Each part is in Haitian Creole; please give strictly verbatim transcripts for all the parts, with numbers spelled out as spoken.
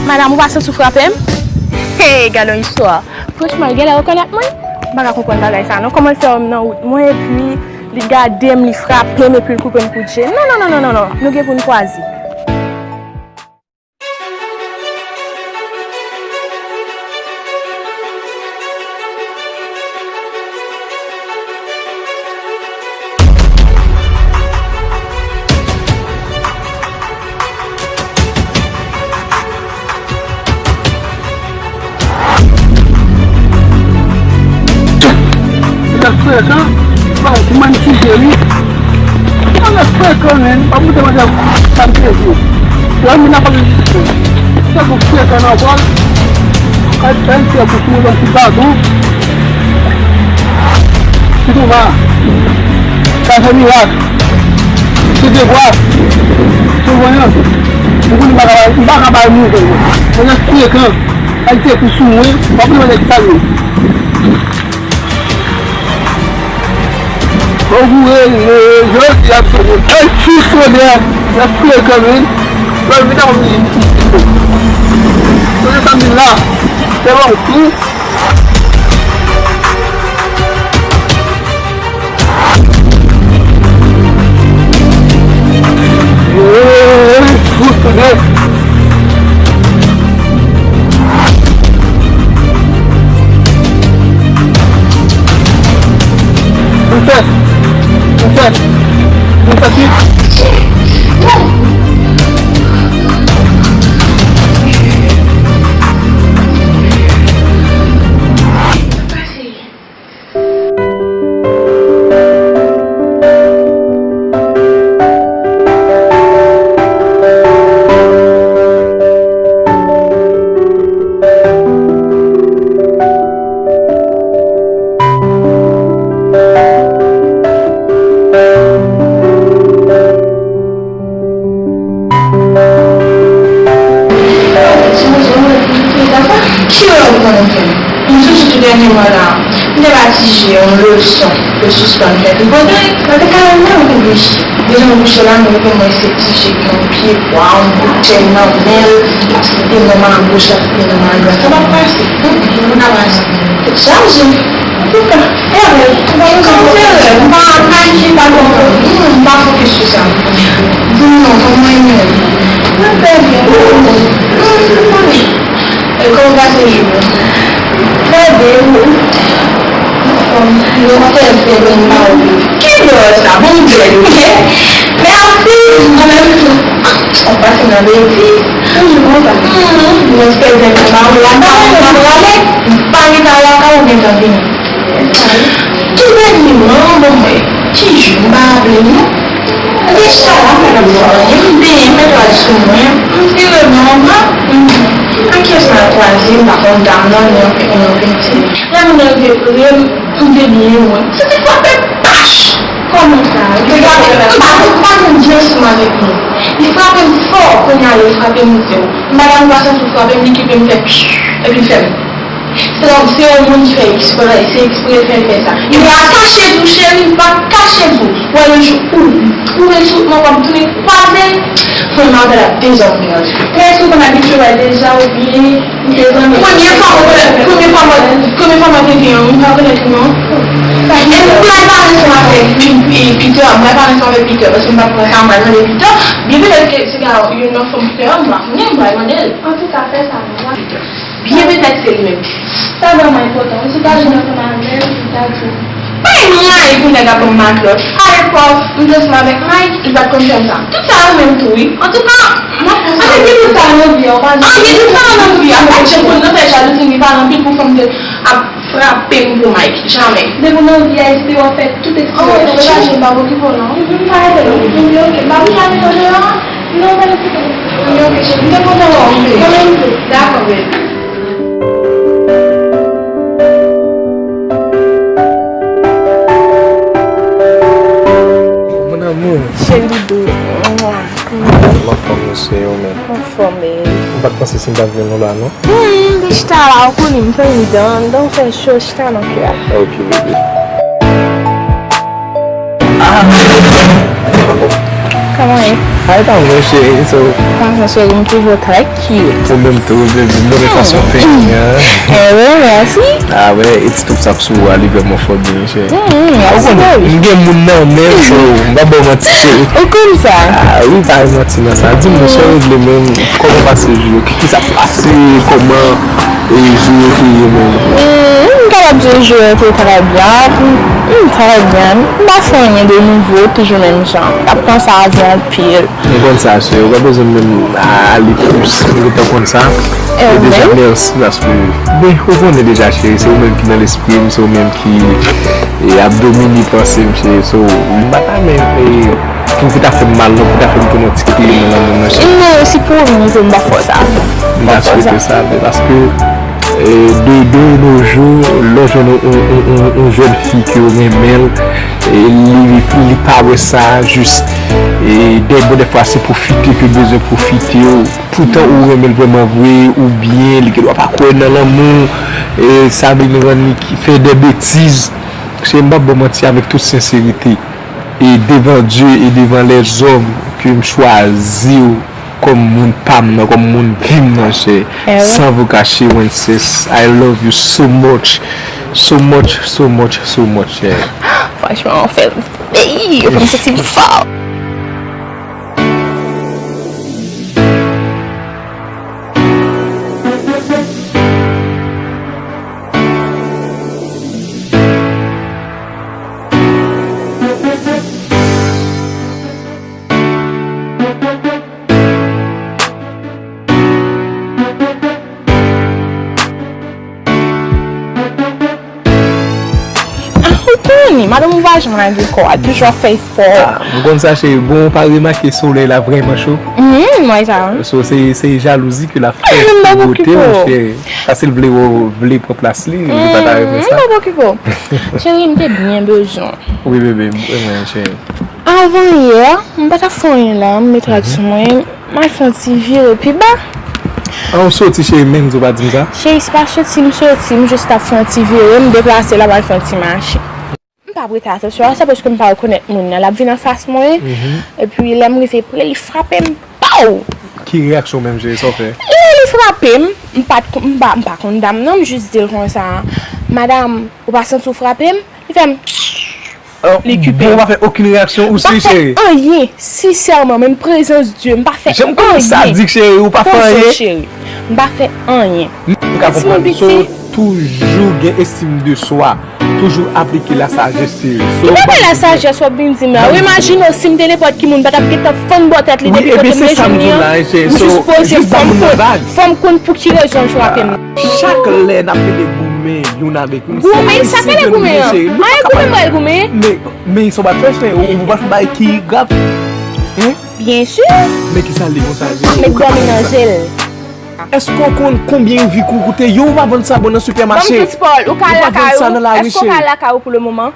Madanm, ou pa santi w frape m? Hey, gade yon istwa. Franchman, l genlè rekonèt mwen. M pa ka konprann bagay sa non. Kòman l fè wè m nan wout mwen, epi li gade m, li frape m, epi l koupe m kout je. Non, non, non, non, non, non. Nou gen pou n kwaze. Nèg frekan, ba w kouman m sijè li. Yon nèg frekan, men, pa moute mande sa m te di. Lè m vin ap pale di se yon frekan nan vòl. Kay fè yon ti kou sou yon ti bagou. Ti touva. Kay fè mirak. Ti devwa. Ti voyan. Ou konnen m pa ka bay, m pa ka bay moun kè mwen. Yon nèg frekan. Kay ti kou sou mwen. Pa moute mande ki sa l ye. Bon, goure, jodi a, bèl ti sodè, lè frekan, men. Lè vin a vin. Sodè sa vin la, se bon, tou. Hey, hey, hey, hey, hey, hey, hey. Princess! Princess! Princess! Ki erè ou konn fè? M toujou tou dènyèman la, m te ba T J yon leson pou l sispann fè tripotay. Mwen te ka renmen w pou bouch. Depi m bouch la, m rekonèt se T J ki yon pye bwa, yon boutèy nan men l, paske te nan mabouch la, te nan madwat. Sa p ap pase. Hum, nou ka pase. Tèt chaje. Antouka, erè, m pa, m pa, m pa, m pa fokis sou sa. Di m non, kòman w ye menm? Mwen trè byen. Hum, mwen konnen. E kòman w pase jou yo? Trè byen, wi. Anfòm, nou fè byen, byen, m pa wè. Ki bò sa? Bon, byen, wi. Mèsi, mwen menm tou. Ou pase nan betiz. Toujou konsa. Hum, mwen fè byen, m pa wè. Laka ou, m pa prale. M pa gentan lakay ou gentan vini. Tou dènyèman, bon, mwen, ki jou, m pa raple non. Depi sa la, m pa t ap fè anyen, m benyen, m mete twal sou mwen, m vire bò anba, m, ak yè sa kwaze, m pa konn dam nan, li anfèk nan yon penti. Lè moun nan rive pre m, m debliye mwen. Se te frape pach! Kòman sa? Li te gade m, m pa, m pa gen dyes mwen avèk li. Li frape m fò, kounye a li frape m, m di w. M pa t ap pase sou frape m, li kite m fè pch, epi l fè m. Se yon, se yon moun ki fè eksprè, se eksprè fè l fè sa. Li pa kache touche m, li pa kache di w. Wè yon jou, ou, ou ret sou mwen, w ap tounen kwaze. Mwen, m avè l ap dezòde. Prèske ou konn abitye wè l deja, oubyen m te zanmi. Premye fwa mwen konèt, premye fwa mwen, premye fwa mwen te gen yon moun, m pa konèt li non. E m pral pale ansanm avèk Pi-, Pi-, Peter, m pral pale ansanm avèk Peter, paske m pa pran sa, m pral mande Peter. Byen petèt ke se ka youn nan fanm Peter, m pa konnen, m pral mande l. Antouka, fè sa, non. Byen petèt se li menm. Sa vrèman enpòtan. Ou si ta jwenn ansanm avè l, li ta di w. Bay Mike pou nèg ap ban m matlòt. A lepòk, m te ansanm avèk Mike, li pa t konn fè sa. Tout sa yo menm tou, wi. Antouka, m ap fè sa. Ann gen tout sa nan vi a, ou pa di. Ann gen tout sa nan vi a, men jan pou nan fè jalouzi, li pa anpil pou fanm te ap frape m pou Mike. Jamè. Depi w nan vi a, espere w ap fè tout eksperyans. Oh, chaje m pa okipe w non. M pa rete non. M di, ok, m pa vin chanje kòde la. Non, pa rete. M di, ok, cheri. M te kontan wè w, m te. Mwen menm tou. Dakò, baby. Mon amour. Cheri douz. Anfòm, mesye, ou menm? Anfòm, baby. M pa t panse si m t ap jwenn ou la, non. Hmm, m te chita la, ou konnen m fè m dan, dan fè cho, chita nan kè a. Ok, bebe. Kòman ye? Ay, pa mwen, cheri, so. Kòman, cheri, m toujou trè cute. Ou menm tou, bebe, m renmen fason w fè an. Eh wi, mèsi. Ah wè, it's top sap sou ou a, li vrèman fò byen, cheri. Hmm, ah, ou konnen, m gen moun nan men, so, m pa ba w manti, cheri. Ou konn sa? Ah wi, pa gen manti nan sa. Di m, sa w regle menm, kòman pase jou yo? Ki, ki sa k pase? Kòman, e, jou yo te ye menm? Hmm, m kapab di jou yo te trè byen. Hmm, trè byen. M pa fè anyen de nouvo, toujou menm jan. M ap panse avyon anpil. M konn sa, cheri. Ou pa bezwen menm ale plis. M gentan konn sa. E deja, mèsi paske, ben, ou konnen deja, cheri. Se ou menm ki nan lespri m, se ou menm ki, e, ap domine panse m, cheri. So, m pa ta menm, e, pou ki ta fè m mal, non, pou ta fè m tounen yon ti kriye nan lanmou m nan, cheri. Non, si pou ou menm, m pa fè w sa. M pa fè w sa. M ta swete sa, men paske, e, de, de nos jours, lè w jwenn yon, yon, yon, yon, yon jèn fi ke w renmen l, e, li, li pa wè sa, jis, e, de, bon, dèfwa se pwofite ke l bezwen pwofite w. Poutan ou renmen l vrèman vre, oubyen li gendwa pa kwè nan lanmou, e, sa vin rann li ki fè de betiz. Cheri, m p ap ba w manti, avèk tout senserite, e devan Dye e devan lèzòm, ke m chwazi w kòm moun pa m nan, kòm moun vi m nan, chè. Eh wi. San vous cacher, Wences, I love you so much, so much, so much, so much, chè. Franchman, ou fè m, ey, ou fè m santi m fò. Ah, ou konnen, madanm ou pa janm lage kò a, toujou ap fè efò. Ah, m konn sa, cheri. Bon, ou pa remake solèy la vrèman cho? Mm, m wè sa, wi. So, se, se jalouzi ke l ap fè pou bote w, cheri. Paske l vle wè w vle pran plas li, li pa ta renmen sa. Mm, m pa okipe w. Cheri, m te byen bezwen w. Wi, bebe, m renmen w, cheri. Avan yè, m pa t ap fè anyen la, m met rad sou mwen, m al fè yon ti vire pi ba. An, ou soti, cheri, menm di w pa di m sa? Cheri, se pa soti m soti, m jis t ap fè yon ti vire, m deplase la, m al fè yon ti mache. M p ap rete atansyon a sa paske m pa rekonèt moun nan. L ap vin anfas mwen, epi lè m rive pre, li frape m, pow! Ki reyaksyon w menm, cheri, sa w fè? Lè li frape m, m pa t kon-, m pa, m pa konn dam nan, m jis di l konsa, madanm, ou pa santi w frape m? Li fè m, li kipe m. Bon, ou pa fè okenn reyaksyon, ou swi, cheri? M pa fè anyen, sensèman, menm prezans Dye, m pa fè anyen. Jan m konnen w sadik, cheri, ou pa fè anyen. Poze w, cheri. M pa fè anyen. M ka konprann. So, toujou gen estime de soi. Toujou aplike la sajès, cheri. So, ki bagay la sajès w ap vin di m la? Ou imajine w, si m te nenpòt ki moun, m pa t ap gentan fann bò tèt li depi kote m te jwenn li an. M jis poze, fò m konn, fò m konn pou ki rezon l frape m. Chak lè n ap mete goumen youn avèk youn, goumen, sa k rele goumen an? Anyen goumen m pral goumen? Men, men sa w pral fè, cheri, ou, ou pral fè bagay ki grav. Hein? Byen si. Men ki sa l ye konsa, cheri? M ap met dòmi nan je l. Èske w konn konbyen vi kou koute? Yo, ou pa vann sa bon nan sipèmache. Ban m tout spòl, ou ka al lakay ou? Èske w ka al lakay ou pou le moman?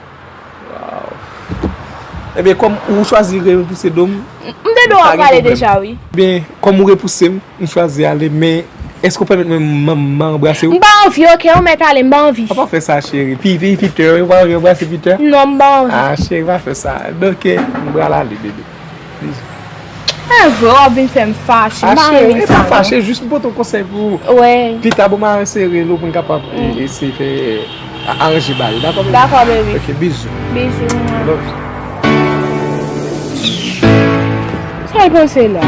Ebyen, kòm ou chwazi repouse do m, m te do w prale deja, wi. Ebyen, kòm ou repouse m, m chwazi ale, men èske w pèmèt mwen m, m, m anbrase w? M pa anvi, oke, ou mèt ale, m pa anvi. Papa fè sa, cheri. Pi, pi, Peter, ou pa anvi anbrase Peter? Non, m pa anvi. Ah, cheri, pa fè sa. Oke, m pral ale, bebe. Bizou. E vre, w ap vin fè m fache. M pa renmen sa, non. Ah, cheri, e pa fache, jis m pote yon konsèy pou ou. Wi. Pita, bon, m a eseye rele w pou n kapab, e, eseye fè, e, a-, aranje bagay yo. Dakò, bebe? Dakò, baby. Ok, bizou. Bizou, mwen. Love you. Sa l panse la? M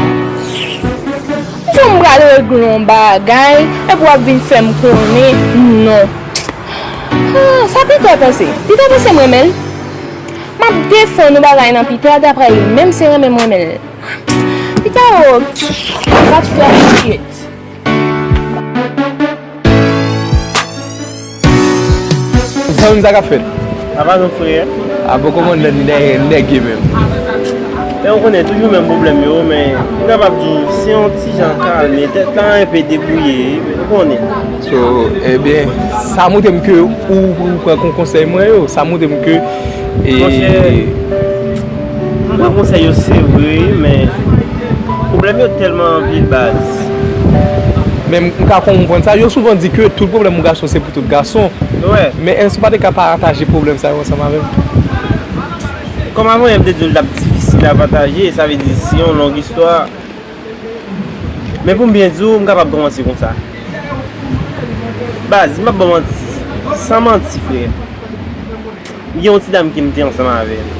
di w m pral regle yon bagay, epi w ap vin fè m konnen non. Ah, sa Peter panse? Peter panse m renmen l? M ap defann yon bagay nan Peter, daprè li menm se renmen m renmen l. Peter o, va t fè shit. Zanmi m, sa k ap fèt? Apa non, frè? A bon, kòman nèg, nèg, nèg ye menm? Men ou konnen, toujou menm pwoblèm yo, men m kapab di w, se yon ti jan kalme, tèt la enpe debouye, ou konnen. So, ebyen, sa montre m ke ou, ou pran kon konsèy mwen yo, sa montre m ke, e, Monchè, m pran konsèy yo, se vre, men pwoblèm yo tèlman anpil, baz. Men m ka konprann sa. Yo souvan di ke tout pwoblèm yon gason se pou tout gason. Wi. Men èske w pa te ka pataje pwoblèm sa yo ansanm avè m? Kòm avan yè m te di w l t ap difisil a pataje, sa vle di se yon long istwa. Men pou m byen di w, m kapab kòmanse konsa. Baz, m ap ba w manti. San manti, frè. Gen yon ti dam ke m te ansanm avè l.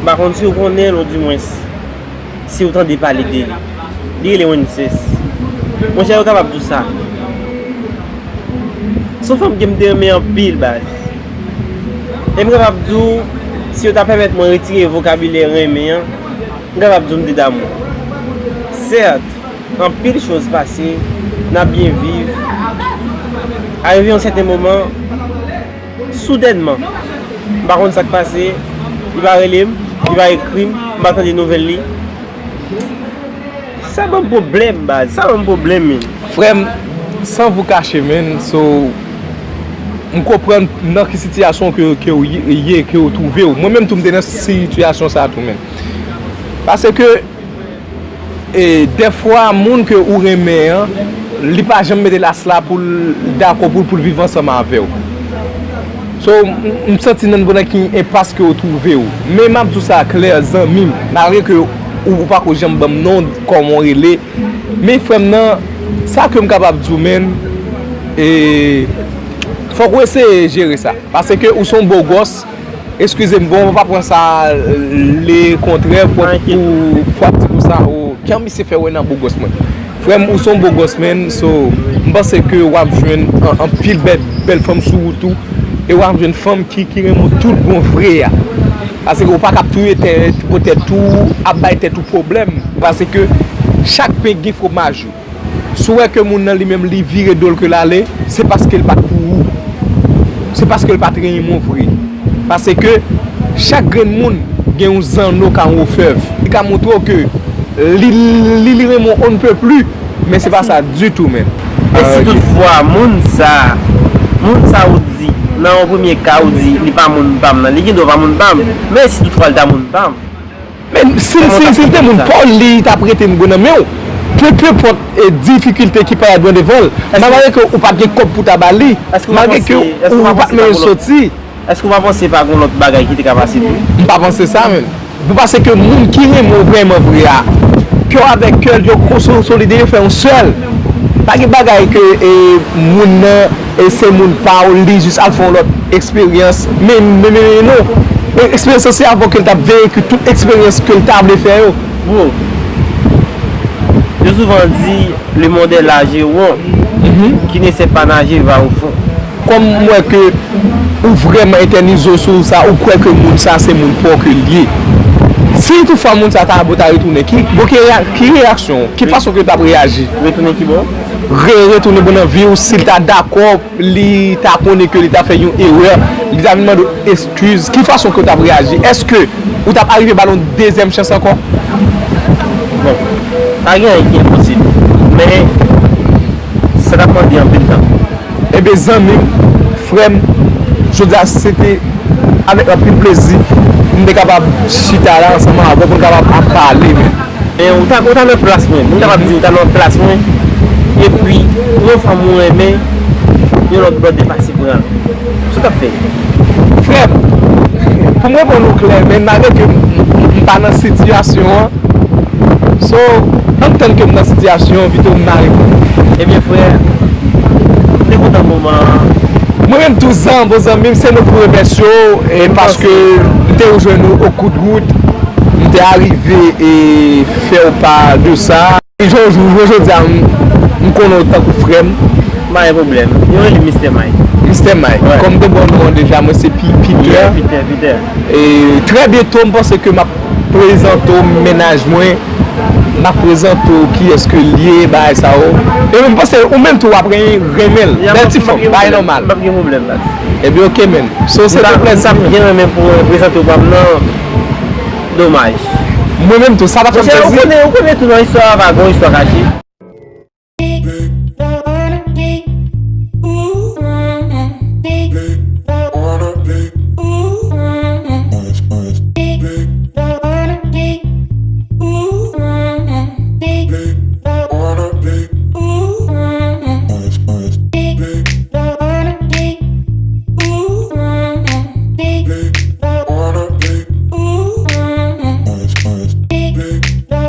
M pa konn si w konnen l, oudimwens, si w tande pale de li. Li rele Wences. Monchè, yo kapab di w sa. Se yon fanm ke m te renmen anpil, baz. E m kapab di w, si yo ta pèmèt mwen retire vokabilè renmen an, m kapab di w m te damou. Sèt, anpil choz pase, n ap byen viv. Arive yon sèten moman, soudènman, m pa konn sa k pase, li pa rele m, li pa ekri m, m pa tande nouvèl li. Sa ban m pwoblèm, baz, sa ban m pwoblèm, men. Frè m, san vou kache, men, so, m konprann nan ki sitiyasyon ke, ke w ye, ke w twouve w. Mwen menm tou, m te nan sitiyasyon sa a tou, men. Paske, e, dèfwa, moun ke ou renmen an, li pa janm mete las la pou l dakò pou, pou l viv ansanm avè w. So, m, m santi nan, nan ki enpas ke w twouve w. Men m ap di w sa klè, zanmi m, malgre ke ou, ou pako janm ban m non, kòman w rele, men frè m nan, sa ke m kapab di w, men, e, fòk ou eseye jere sa. Paske ou se yon bo gòs, eskize m, bon, ou pa pran sa le kontrè pou, pou, pou ap di konsa, o, kè misye fè wè nan bo gòs mwen. Frè m, ou se yon bo gòs, men, so, m panse ke w ap jwenn an, anpil bèl, bèl fanm sou wout ou, e w ap jwenn fanm ki, ki renmen w tout bon vre a. Paske ou pa ka ap touye tèt, pou tèt ou, ap bay tèt ou pwoblèm. Paske chak pen gen fwomaj yo. Si w wè ke moun nan li menm li vire do l ke l ale, se paske l pa t pou ou. Se paske l pa t renmen w vre. Paske chak grenn moun gen yon zanno ka yon ofèv. Li ka montre w ke li, li, li renmen w on ne peut plus, men se pa sa ditou, men. E si toutfwa moun sa, moun sa ou di, nan yon premye ka ou di li pa moun pa m nan, li gen dwa pa moun pa m, men si toutfwa l ta moun pa m? Men si, si, si l te moun pa w, li t ap rete nan men w. Pe, pe enpòt, e, difikilte ki parèt byen devan l, malgre ke ou pa t gen kòb pou ta ba li, malgre ke ou pa t menm soti. Èske w pa panse pa gen lòt bagay ki te ka pase tou? M pa panse sa, men. M panse ke moun ki renmen w vrèman vre a, kè w avèk kè l, yo konsolide, yo fè yon sèl. Pa gen bagay ke, e, moun nan, e, se moun pa w, li jis al fè yon lòt eksperyans. Men, men, men, men non. E, eksperyans lan se avan ke l t ap veye ke tout eksperyans ke l ta vle fè yo. Bro, yo souvan di, le monde est large et rond. Qui ne sait pas nager va au fond. Kòm m wè ke ou vrèman etènize w sou sa, ou kwè ke moun sa se moun pa w ke l ye. Si toutfwa moun sa ta, ta retounen, ki, bon, ki reya-, ki reyaksyon w? Ki fason ke w t ap reyaji? Retounen ki bò? Re-, retounen bon nan vi w, si l ta dakò, li ta konnen ke li ta fè yon erè, li ta vin mande w eskiz, ki fason ke w t ap reyaji? Èske ou t ap arive ba l yon dezyèm chans ankò? Bon, pa gen anyen ki enposib, men sa t ap mande anpil tan. Ebyen, zanmi m, frè m, jodi a, se te avèk anpil plezi m te kapab chita la ansanm avè w pou n kapab ap pale, men. Men ou ta, ou ta nan plas mwen. M kapab di ou ta nan plas mwen. Epi, yon fanm ou renmen, yon lòt brother pase pran l. Sa w t ap fè? Frè m, pou m reponn ou klè, men malgre ke m, m, m pa nan sitiyasyon an, so, ann tann ke m nan sitiyasyon an, pito m mare pou ou. Ebyen, frè, m te kontan moman an. Mwen menm tou, zan, bon zanmi m, se nou pou remèsye w, e paske m te rejwenn ou o kou d wout, m te arive e fè w pa de sa. Jou, jou, jou jodi a, m, m konnen w tankou frè m. Pa gen pwoblèm. Yo rele m Mister Mike. Tèmay. Kòm te bon nou an deja, mwen se Peter. Peter, Peter. E trè byento, m panse ke m ap prezante w mennaj mwen. M ap prezante w kiyès ke l ye, bagay sa yo. E m panse ou menm tou w ap renmen l. Bèl ti fanm, bagay nòmal. M p ap gen pwoblèm la. Ebyen, oke, menn. So, se te plèzi. M t ap byen renmen pou prezante w pa m nan domaj. Mwen menm tou, sa t ap fè m plèzi. Ou konnen, ou konnen tou nan istwa a, pa gen istwa kache.